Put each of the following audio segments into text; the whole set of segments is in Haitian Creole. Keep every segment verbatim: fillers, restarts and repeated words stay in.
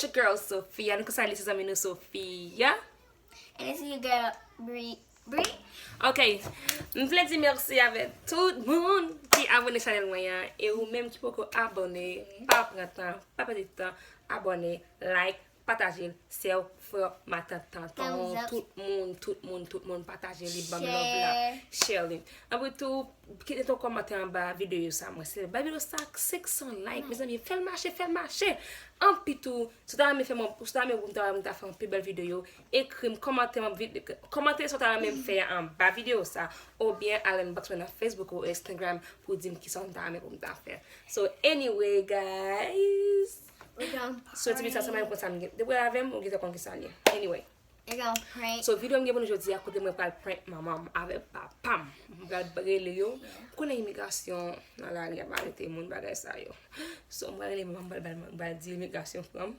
Your girl Sophia, nou konsa li se zanmi nou Sophia. And this is your girl Bree. Bree? Ok, m vle di mèsi avèk tout moun ki abòne chanèl mwen an. E ou menm ki poko abòne, pa pran tan, pa pèdi tan, abòne, like, pataje l, sè w, frè w, matant, tonton, tout moun, tout moun, tout moun, pataje li, ban m love la, share li. Anpil tou, kite ton kòmantè anba videyo sa, mwen se bay videyo sa senk san like, mezanmi, fè l mache, fè l mache. Anpil tou, si w ta renmen fè mwen, si w ta renmen pou m ta, m ta fè yon pi bèl videyo, ekri m, kòmante m, kòmante sa w ta renmen m fè anba videyo sa, oubyen al inbox mwen nan Facebook ou Instagram pou di m kisa w ta renmen pou m ta fè. So, anyway, guys. So, ti pita sa, mwen konn sa m gen. Depi w avè m, ou gentan konn kisa l ye. Anyway. So, videyo m gen pou nou jodi a, kote mwen pral prank manman m avèk papa m. M pral rele yo. M konnen imigrasyon nan lari ap arete moun bagay sa yo. So, m pral rele manman m, m pral, m pral di imigrasyon pran m.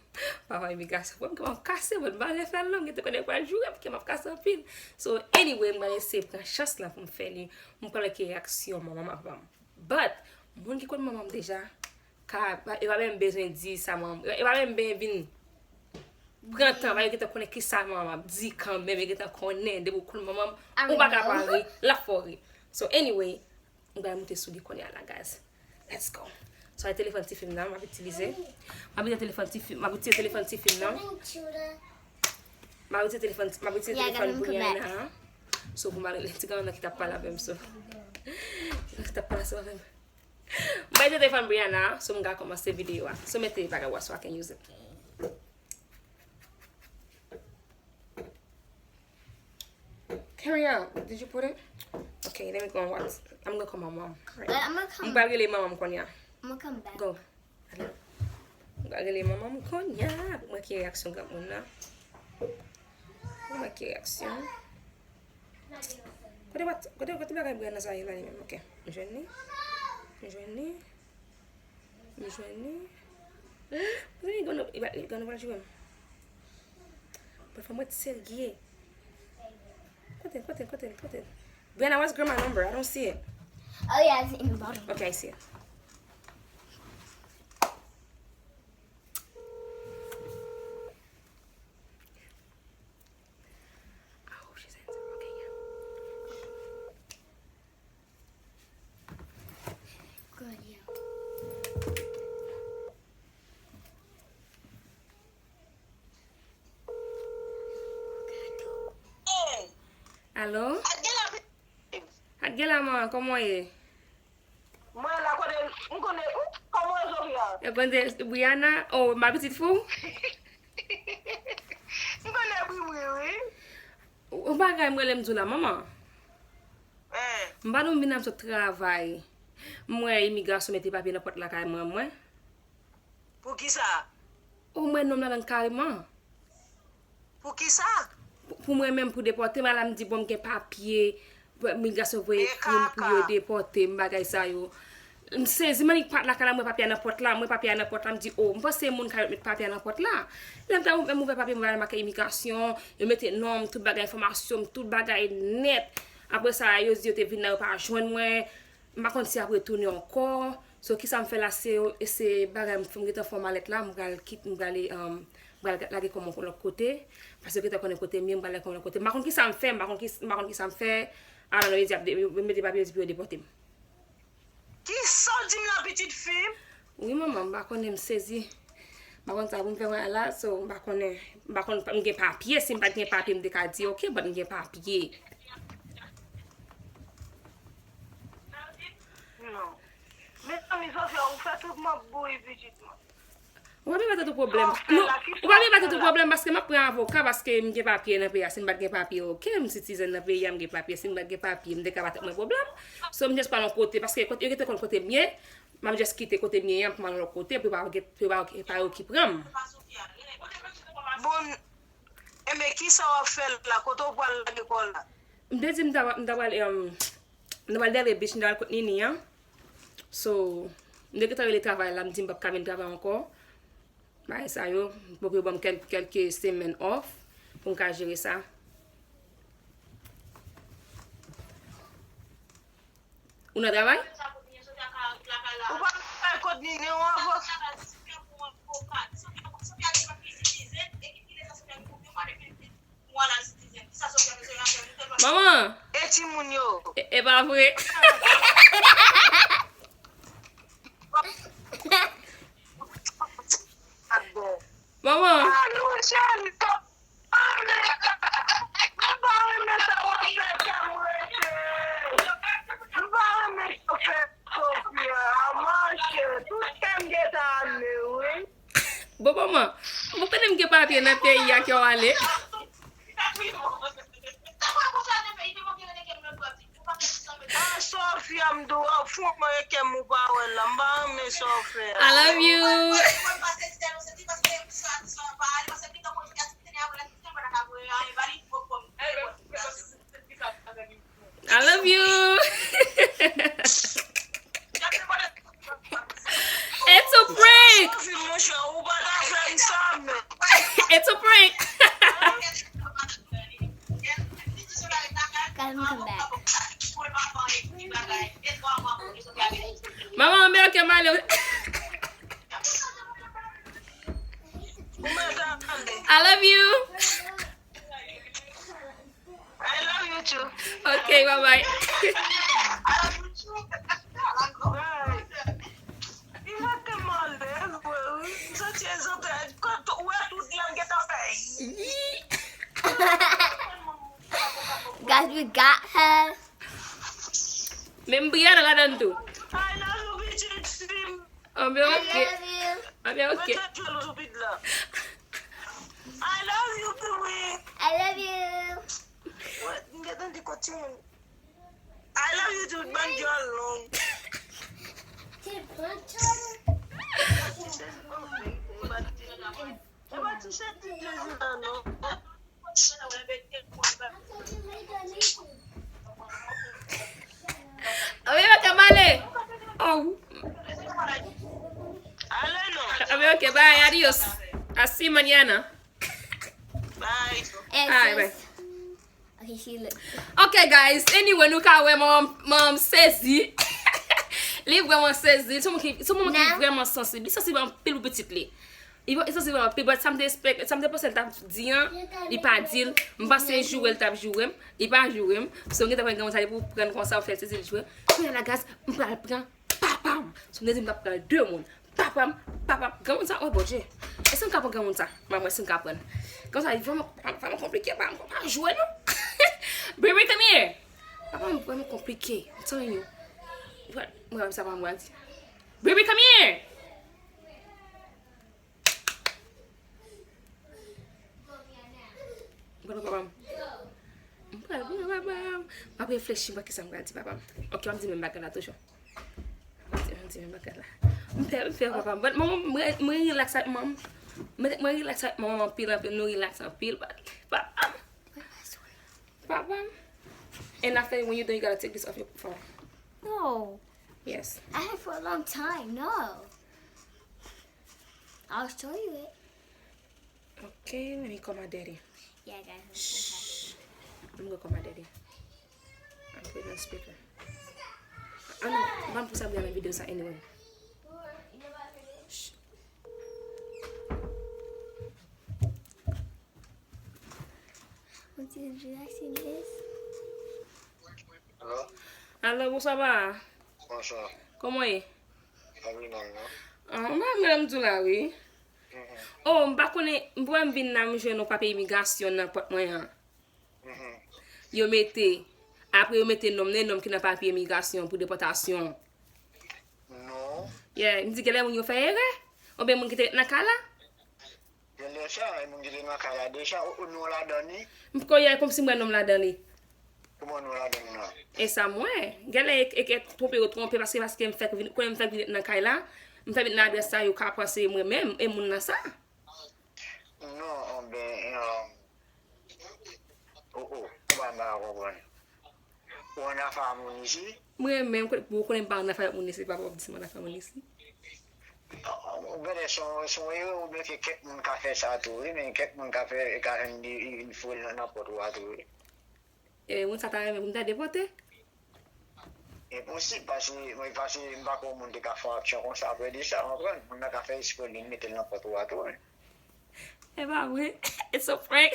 Papa imigrasyon pran m, ke m ap kase, mwen m pa vle fè l non, m gentan konnen pral joure m, ke m ap kase anpil. So, anyway, m pral eseye pran chans lan pou m fè li. M pral wè ki reyaksyon manman m ap ban m. But, moun ki konn manman m deja, ka, yo pa menm bezwen di sa manman m, yo pa menm bezwen vin pran tan, yo gentan konnen kisa manman m ap di kanmenm, yo gentan konnen, depi w konn manman m, ou pa ka pa ri, l ap fè w ri. So, anyway, m pral moute sou li kounye a la, guys. Let's go. So, e telefòn tifi m nan, m ap itilize. M ap itilize telefòn tifi, m ap itilize telefòn tifi m nan. M ap itilize telefòn, m ap itilize telefòn Brianna an. So, pou m al rele ti gason nan ki t ap pale avè m, so. Ki t ap pale ansanm avè m. M ap itilize telefòn Brianna an, so m ka kòmanse videyo a. So, mete bagay w a, so I can use it. Carry on. Did you put it? Okay, let me go and watch. I'm gonna call my mom. Right. But I'm gonna come. M pral rele manman m kounye a. I'm gonna come back. Go. M pral rele manman m kounye a. Pou mwen ki reyaksyon granmoun nan. Pou mwen ki reyaksyon. Kote wat, kote, kote bagay Brianna sa ye la li menm? Ok. M jwenn li. M jwenn li. M jwenn li. Mezanmi, granmoun, granmoun pral joure m. But fò m ret serye. Kote, kote, kote, kote? Brianna, what's grandma number? I don't see it. Oh yeah, it's in the bottom. Okay, I see it. I hope she's answering. Okay, yeah. Good, yeah. Alo? Ak gen la Ak gen la man, kòman w ye? Mwen la kote m konnen ou kòman w ye Sofia? E konnen Brianna, oh, ma petite fou? M konnen Bribri wi. Ou bagay mwen lè m di w la manman. Eh, M pa nou vin ap sot travay. M wè imigrasyon mete papye nan pòt lakay mwen mwen. Poukisa? Ou mwen nonm nan kareman. Poukisa? Pou mwen menm pou depòte m ala m di bon m gen papye. Migrasyon voye ekri m pou yo depòte m bagay sa yo. M sezi m annik pa t lakay la m wè papye a nan pòt la, m wè papye a nan pòt la m di oh m panse moun ka met papye a nan pòt la. Lè m ta ouvè m ouvè papye m wè make imigrasyon, yo mete non m, tout bagay enfòmasyon m, tout bagay nèt. Apre sa yo di yo te vin la yo pa jwenn mwen. M pa konn si y ap retounen ankò. So kisa m fè la se se bagay m fè m gentan fè yon malèt la, m pral kit m pral um, m pral lage kò m yon lòt kote. Paske yo gentan konnen kote m ye, m pral lage kò m yon lòt kote. M pa konn kisa m fè, m pa konn kis- m pa konn kisa m fè. Alan yo di ap de- yo mete papye yo di pou yo depòte m. Kisa w di m la pitit fi m? Wi manman, m pa konnen m sezi. M pa konn sa pou m fè mwen la, so m pa konnen. M pa konn m gen papye, si m pa t gen papye m te ka di ok, but m gen papye. Non. Mezanmi Sofia, ou fè tout mwen bouyi pitit mwen. Ou pa vin ba tèt ou pwoblèm. Non, ou pa vin ba tèt ou pwoblèm paske m ap pran avoka paske m gen papye nan peyi a. Si m pa t gen papye, ok, m sitizèn nan peyi a, m gen papye. Si m pa t gen papye, m te ka ba tèt mwen pwoblèm. So m just pral yon kote paske kote yo gentan konn kote m ye. M ap just kite kote m ye an pou m al yon lòt kote pou pa gen pou pa pa yo ki pran m. Bon, enben kisa w ap fè la? Kote w pral lage kò w la? M te di m ta m ta pral um, m ta pral Delray Beach, m ta pral kot Nini an. So, m te gentan rele travay la, m di m p ap ka vin travay ankò. Bagay sa yo, m poko yo ban m kèl- kèlke semèn off pou m ka jere sa. Ou nan travay? Ou pa travay kot Nini ou avan? Sofia di pa Manman! E timoun yo? E, e pa vre. Manman! Alo, cheri, kòman w ye? M pa renmen sa w ap fè kè m rete. M pa renmen sa w fè Sofia, monchè. Tout kè m gentan ale, wi. Bon, manman, bon, kote m gen papye nan peyi a ke w ale? Ah, Sofia, m di w, fon mwen e kè m ou pa wè la. M pa renmen sa w fè a. I love you. I love you. It's a prank. Sophie, monchè, ou pa ta fè m sa, men. It's a prank. Guys, I'm coming back. Manman, anmè, ok, m ale. I love you. I love you too. Ok, bye bye. Bye. Li mete m anlè vre wi. M santi egzantre, kote w wè tout lan gentan fè. Guys, we got her. Menm Brianna ladann tou. I love you, pitit fi m. Anben, ok. I love you. Anben, ok. Mwen te jwe l sou bit la. I love you, Kiwi. I love you. Wè, m gentan di kot timoun. I love you too, bann djòl long. Ti bann djòl. E pa ti chèn ti plezi la non. Anben, ok, m ale. Oh. Ale non. Anben, ok, bye, adios. Así mañana. Bye. Alright, bye. Okay, she look. Ok, guys, anyway, nou ka wè manman, manman sezi. Li vrèman sezi. Se yon moun ki, se yon moun ki vrèman sansib. Li sansib anpil pou pitit li. Li, li sansib anpil, but sa m te espere, sa m te panse l t ap di an, li pa di l. M panse joure l t ap joure m. Li pa joure m. So, m gentan pran granmoun sa, li pou pran konsa, fè l sezi, l joure. Kounye a la, guys, m pral pran papa m. So, m te di m t ap pran de moun. Papa m, papa m, granmoun sa, oh Bondye. Èske m ka pran granmoun sa? Mwen, mwen, si m ka pran. Granmoun sa, li vrèman, vrèman konplike, pa, pa jwe non. Baby, come here. Papa m vrèman konplike. I'm telling you. Mwen, mwen, sa pa mwen di. Baby, come here. M pral pran papa m. M pral pran papa m. M ap reflechi bò kisa m pral di papa m. Ok, m ap di menm bagay la toujou. M ap di, m ap di menm bagay la. M pè, m pè papa m. But mwen, mwen, mwen relax ak manman. Mwen, mwen relax ak manman anpil, anpil. Nou relax anpil. But papa m. Papa m. And after, when you done, you gotta take this off your phone. No. Yes. I had for a long time. No. I'll show you it. Okay, let me call my daddy. Yeah, guys, I'm so happy. Shh. Let me go call my daddy. I'm putting on speaker. Ah, non, ban m pou sa byen nan videyo sa, anyway. Shh. What is relaxing this? Hello? Alo, bonswa, pa. Bonswa. Kòman w ye? Pa pi mal, non? Ah, m pa mal, m tou la, wi. Mhm. Oh, m pa konnen, m wè m vin la, m jwenn yon papye imigrasyon nan pòt mwen an. Mhm. Yo mete, apre yo mete non m, nan non m ki nan papye imigrasyon pou depòtasyon. Non. Yeah, m di genlè moun yo fè erè, oubyen moun ki te ret nan kay la. Genlè sa, e moun ki te nan kay la deja, ou, ou non w ladan li? M kwè kòmsi m wè non m ladan li. Kòman non w ladan li nan? E sa m wè. Genlè e, e, e twonpe yo twonpe, paske, paske m fèk vin, konnen m fèk vin nan kay la, m fèk vin nan adrès sa, yo ka panse mwen menm, e moun nan sa. Non, anben, um, oh, oh, ou pa, m pa ka konprann. Ou annafè a moun isi? Mwen menm, ou konnen m pa annafè avèk moun isi, papa w ap di m annafè a moun isi. Ou genlè se yon, se yon erè oubyen ke kèk moun ka fè sa tou, wi, men kèk moun ka fè, ka jwenn li, li, li foure nan, nan pòt ou a tou, wi. E, moun sa ta renmen pou m ta depòte? E posib, paske, mwen, paske m pa kwè yon moun te ka fè yon aksyon konsa apre de sa, w konprann? Moun nan ka fè espre li mete l nan pòt ou a tou, wi. E pa vre. It's a prank.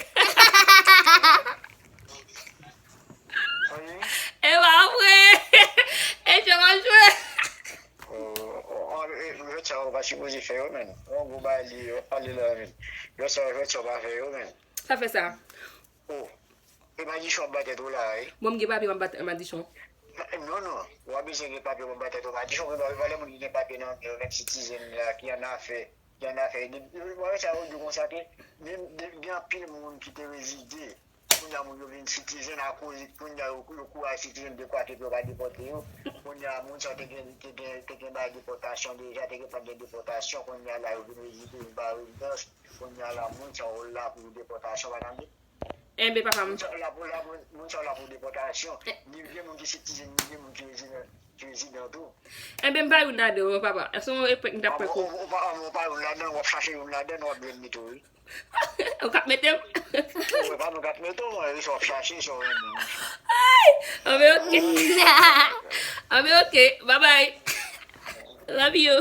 E pa vre. E jwe w ap jwe. Jwèt sa yo pa sipoze fè yo menm. Yon gwo bagay li yo pale la menm. Jwèt sa yo jwèt sa yo pa fè yo menm. Sa fè sa. Oh. E madichon ap ba tèt ou la wi. Bon, m gen papye m ap bat madichon. Non non. Ou pa bezwen gen papye pou ba tèt ou madichon. Ou gen valè moun ki gen papye nan men yo menm sitizen la ki an afè. Ki an afè. Mwen wè sa yo di konsa ke menm gen anpil moun ki te rezide. Kounye a moun yo vin sitizen akoz kounye a yo yo kouraj sitizen dekwate pou yo pa depòte yo. Kounye a moun sa te gen te gen te gen bay depòtasyon deja, te gen pran gen depòtasyon, kounye a la yo vin rezide, yo ba rezidans. Kounye a la moun sa yo la pou depòtasyon pa tande. Enben papa m. Moun sa yo la pou la pou moun sa yo la pou depòtasyon. Ni gen moun ki sitizen, ni gen moun ki rezidan ki rezidan tou. Enben m pa youn ladan yo papa. Se yon epèk m t ap prank ou. Ou pa ou pa youn ladan, w ap chache youn ladan, w ap jwenn li tou wi. Ou k ap mete m. Ou pa nou k ap mete w, e sa w ap chache, sa w renmen. Anben oke. Anben oke. Bye bye. Love you.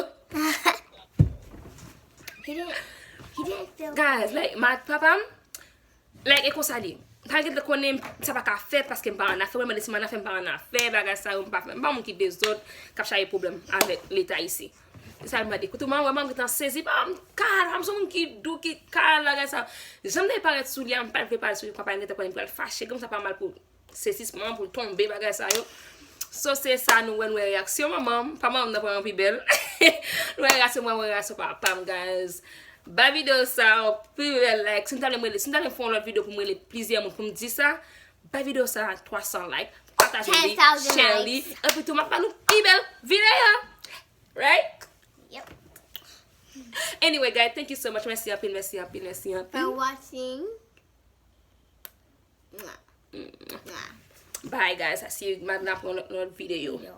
He didn't. He didn't feel. Guys, like, ma papa m, like, e konsa li. Malgre l konnen sa pa ka fèt paske m pa an afè, mwen mande si m an afè, m pa an afè, bagay sa yo m pa fè. M pa moun ki dezòd, k ap chache pwoblèm avèk leta isi. Se sa l mande. Kote manman, manman gentan sezi, pa m kal, pa m se moun ki dou, ki kal, bagay sa. Jan m te parèt sou li a, m pa t vle pale sou li, papa m gentan konnen m pral fache, granm sa pa mal pou sesi manman pou l tonbe bagay sa yo. So se sa nou wè nou wè reyaksyon manman m, pa manman m nan pa pi bèl. Nou wè reyaksyon manman m, reyaksyon papa m guys. Bay videyo sa yon pi bèl like. Si nou ta vle m rele, si nou ta vle m fè yon lòt videyo pou m rele plizyè moun pou m di sa, bay videyo sa twa san like. Pataje li, share li. Epi tou m ap ba nou pi bèl videyo. Right? Yep. Anyway guys, thank you so much. Mèsi anpil, mèsi anpil, mèsi anpil. For watching. Mwah. Mwah. Bye guys, I see you. M ap pran lòt videyo. Yo.